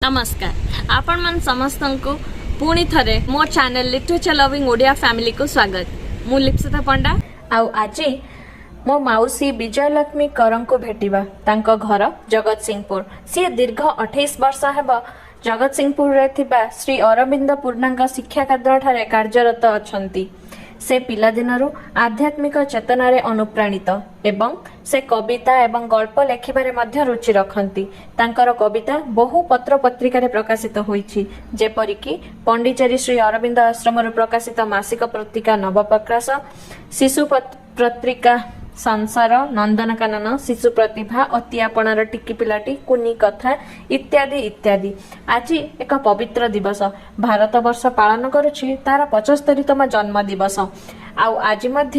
ନମସ୍କାର, ଆପଣମାନେ ସମସ୍ତଙ୍କୁ ପୁଣି ଥରେ ମୋ ଚ୍ୟାନେଲ ଲିଟରେଚର ଲଭିଂ ଓଡ଼ିଆ ଫ୍ୟାମିଲିକୁ ସ୍ୱାଗତ। ମୁଁ ଲିପ୍ସିତା ପଣ୍ଡା ଆଉ ଆଜି ମୋ ମାଉସୀ ବିଜୟଲକ୍ଷ୍ମୀ କରଙ୍କୁ ଭେଟିବା। ତାଙ୍କ ଘର ଜଗତସିଂହପୁର। ସିଏ ଦୀର୍ଘ 28 ବର୍ଷ ହେବ ଜଗତସିଂହପୁରରେ ଥିବା ଶ୍ରୀ ଅରବିନ୍ଦ ପୂର୍ଣ୍ଣାଙ୍ଗ ଶିକ୍ଷା କେନ୍ଦ୍ରଠାରେ କାର୍ଯ୍ୟରତ ଅଛନ୍ତି। ସେ ପିଲାଦିନରୁ ଆଧ୍ୟାତ୍ମିକ ଚେତନାରେ ଅନୁପ୍ରାଣିତ ଏବଂ ସେ କବିତା ଏବଂ ଗଳ୍ପ ଲେଖିବାରେ ମଧ୍ୟ ରୁଚି ରଖନ୍ତି। ତାଙ୍କର କବିତା ବହୁ ପତ୍ର ପତ୍ରିକାରେ ପ୍ରକାଶିତ ହୋଇଛି, ଯେପରିକି ପଣ୍ଡିଚେରୀ ଶ୍ରୀ ଅରବିନ୍ଦ ଆଶ୍ରମରୁ ପ୍ରକାଶିତ ମାସିକ ପତ୍ରିକା ନବପ୍ରକାଶ, ଶିଶୁ ପତ୍ରିକା ସଂସାର, ନନ୍ଦନକାନନ, ଶିଶୁ ପ୍ରତିଭା, ଅତି ଆପଣାର ଟିକି ପିଲାଟି, କୁନି କଥା ଇତ୍ୟାଦି ଇତ୍ୟାଦି। ଆଜି ଏକ ପବିତ୍ର ଦିବସ। ଭାରତ ବର୍ଷ ପାଳନ କରୁଛି ତାର 75ତମ ଜନ୍ମ ଦିବସ ଆଉ ଆଜି ମଧ୍ୟ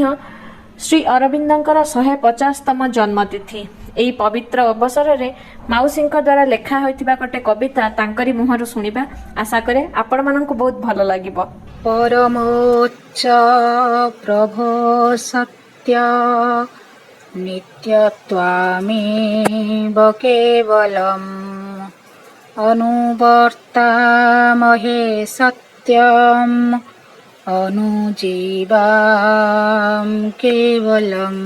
ଶ୍ରୀ ଅରବିନ୍ଦଙ୍କର 150ତମ ଜନ୍ମତିଥି। ଏହି ପବିତ୍ର ଅବସରରେ ମାଉସୀଙ୍କ ଦ୍ୱାରା ଲେଖା ହୋଇଥିବା ଗୋଟେ କବିତା ତାଙ୍କରି ମୁହଁରୁ ଶୁଣିବା। ଆଶା କରେ ଆପଣମାନଙ୍କୁ ବହୁତ ଭଲ ଲାଗିବ। ପରମୋଚ୍ଚ ପ୍ରଭୋ ସତ୍ୟ ନିତ୍ୟ ତ୍ୱାମେବ କେବଳମ୍ ଅନୁବର୍ତ୍ତାମହେ ସତ୍ୟମ୍ ଅନୁଜୀବାମ କେବଳମ୍।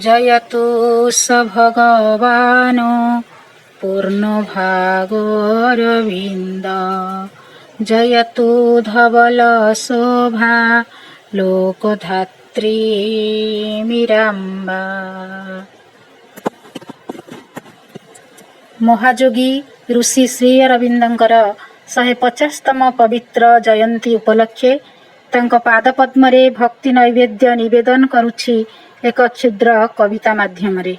ଜୟତୁ ସ ଭଗବାନ ପୂର୍ଣ୍ଣଭାଗୋରବିନ୍ଦ, ଜୟତୁ ଧବଳ ଶୋଭା ଲୋକଧାତ୍ରୀ ମୀରାମ୍ବା। ମହାଯୋଗୀ ଋଷି ଶ୍ରୀ ଅରବିନ୍ଦଙ୍କର 150ତମ ପବିତ୍ର ଜୟନ୍ତୀ ଉପଲକ୍ଷେ ତାଙ୍କ ପାଦପଦ୍ମରେ ଭକ୍ତି ନୈବେଦ୍ୟ ନିବେଦନ କରୁଛି ଏକ କ୍ଷୁଦ୍ର କବିତା ମାଧ୍ୟମରେ।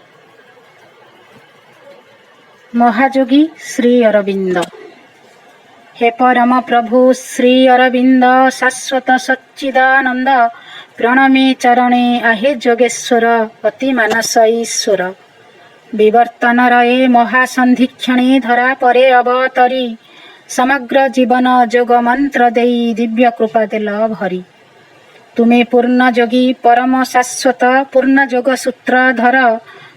ମହାଯୋଗୀ ଶ୍ରୀ ଅରବିନ୍ଦ। ହେ ପରମ ପ୍ରଭୁ ଶ୍ରୀ ଅରବିନ୍ଦ, ଶାଶ୍ୱତ ସଚ୍ଚିଦାନନ୍ଦ, ପ୍ରଣମେ ଚରଣେ ଆହେ ଯୋଗେଶ୍ୱର, ଅତି ମାନସ ଈଶ୍ୱର। ବିବର୍ତ୍ତନର ଏ ମହାସନ୍ଧିକ୍ଷଣେ ଧରା ପରେ ଅବତରି, ସମଗ୍ର ଜୀବନ ଯୋଗ ମନ୍ତ୍ର ଦେଇ ଦିବ୍ୟ କୃପା ଦେଲ ଭରି। ତୁମେ ପୂର୍ଣ୍ଣ ଯୋଗୀ, ପରମ ଶାଶ୍ୱତ, ପୂର୍ଣ୍ଣ ଯୋଗ ସୂତ୍ରଧର।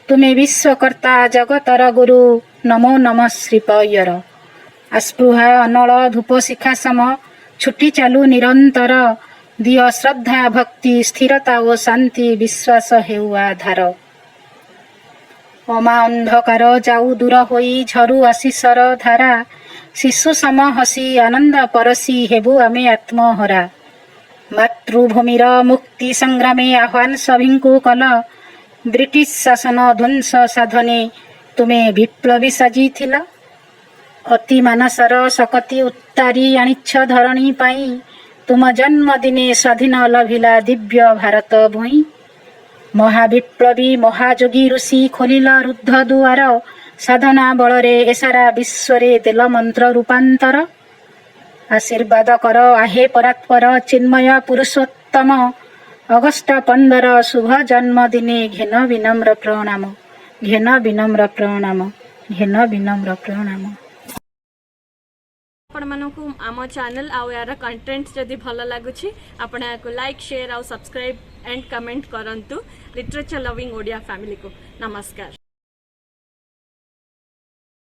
ତୁମେ ବିଶ୍ୱକର୍ତ୍ତା, ଜଗତର ଗୁରୁ। ନମୋ ନମ ଶ୍ରୀପୟର। ଆସ୍ପୃହା ଅନଳ ଧୂପ ଶିଖା ସମ ଛୁଟି ଚାଲୁ ନିରନ୍ତର। ଦିଅ ଶ୍ରଦ୍ଧା, ଭକ୍ତି, ସ୍ଥିରତା ଓ ଶାନ୍ତି, ବିଶ୍ୱାସ ହେଉ ଆଧାର। ଅମା ଅନ୍ଧକାର ଯାଉ ଦୂର ହୋଇ, ଝରୁ ଆଶିଷର ଧାରା। ଶିଶୁ ସମ ହସି ଆନନ୍ଦ ପରଶି ହେବୁ ଆମେ ଆତ୍ମହରା। ମାତୃଭୂମିର ମୁକ୍ତି ସଂଗ୍ରାମେ ଆହ୍ୱାନ ସଭିଙ୍କୁ କଲ। ବ୍ରିଟିଶ ଶାସନ ଧ୍ୱଂସ ସାଧନେ ତୁମେ ବିପ୍ଳବୀ ସାଜିଥିଲ। ଅତି ମାନସର ଶକତି ଉତ୍ତାରି ଆଣିଛ ଧରଣୀ ପାଇଁ। ତୁମ ଜନ୍ମଦିନେ ସ୍ୱାଧୀନ ଲଭିଲା ଦିବ୍ୟ ଭାରତ ଭୂଇଁ। ମହାବିପ୍ଳବୀ ମହାଯୋଗୀ ଋଷି, ଖୋଲିଲ ରୁଦ୍ଧ ଦୁଆର। ସାଧନା ବଳରେ ଏ ସାରା ବିଶ୍ୱରେ ଦେଲ ମନ୍ତ୍ର ରୂପାନ୍ତର। ଆଶୀର୍ବାଦ କର ଆହେ ପରାତ୍ପର ଚିନ୍ମୟ ପୁରୁଷୋତ୍ତମ। ଅଗଷ୍ଟ 15 ଶୁଭ ଜନ୍ମଦିନେ ଘେନ ବିନମ୍ର ପ୍ରଣାମ, ଘେନ ବିନମ୍ର ପ୍ରଣାମ, ଘେନ ବିନମ୍ର ପ୍ରଣାମ। ଆପଣମାନଙ୍କୁ ଆମ ଚ୍ୟାନେଲ ଆଉ ଏହାର କଣ୍ଟେଣ୍ଟ ଯଦି ଭଲ ଲାଗୁଛି, ଆପଣ ଏହାକୁ ଲାଇକ୍, ସେୟାର ଆଉ ସବସ୍କ୍ରାଇବ୍ ଆଣ୍ଡ କମେଣ୍ଟ କରନ୍ତୁ ଲିଟରେଚର ଲଭିଂ ଓଡ଼ିଆ ଫ୍ୟାମିଲିକୁ। ନମସ୍କାର।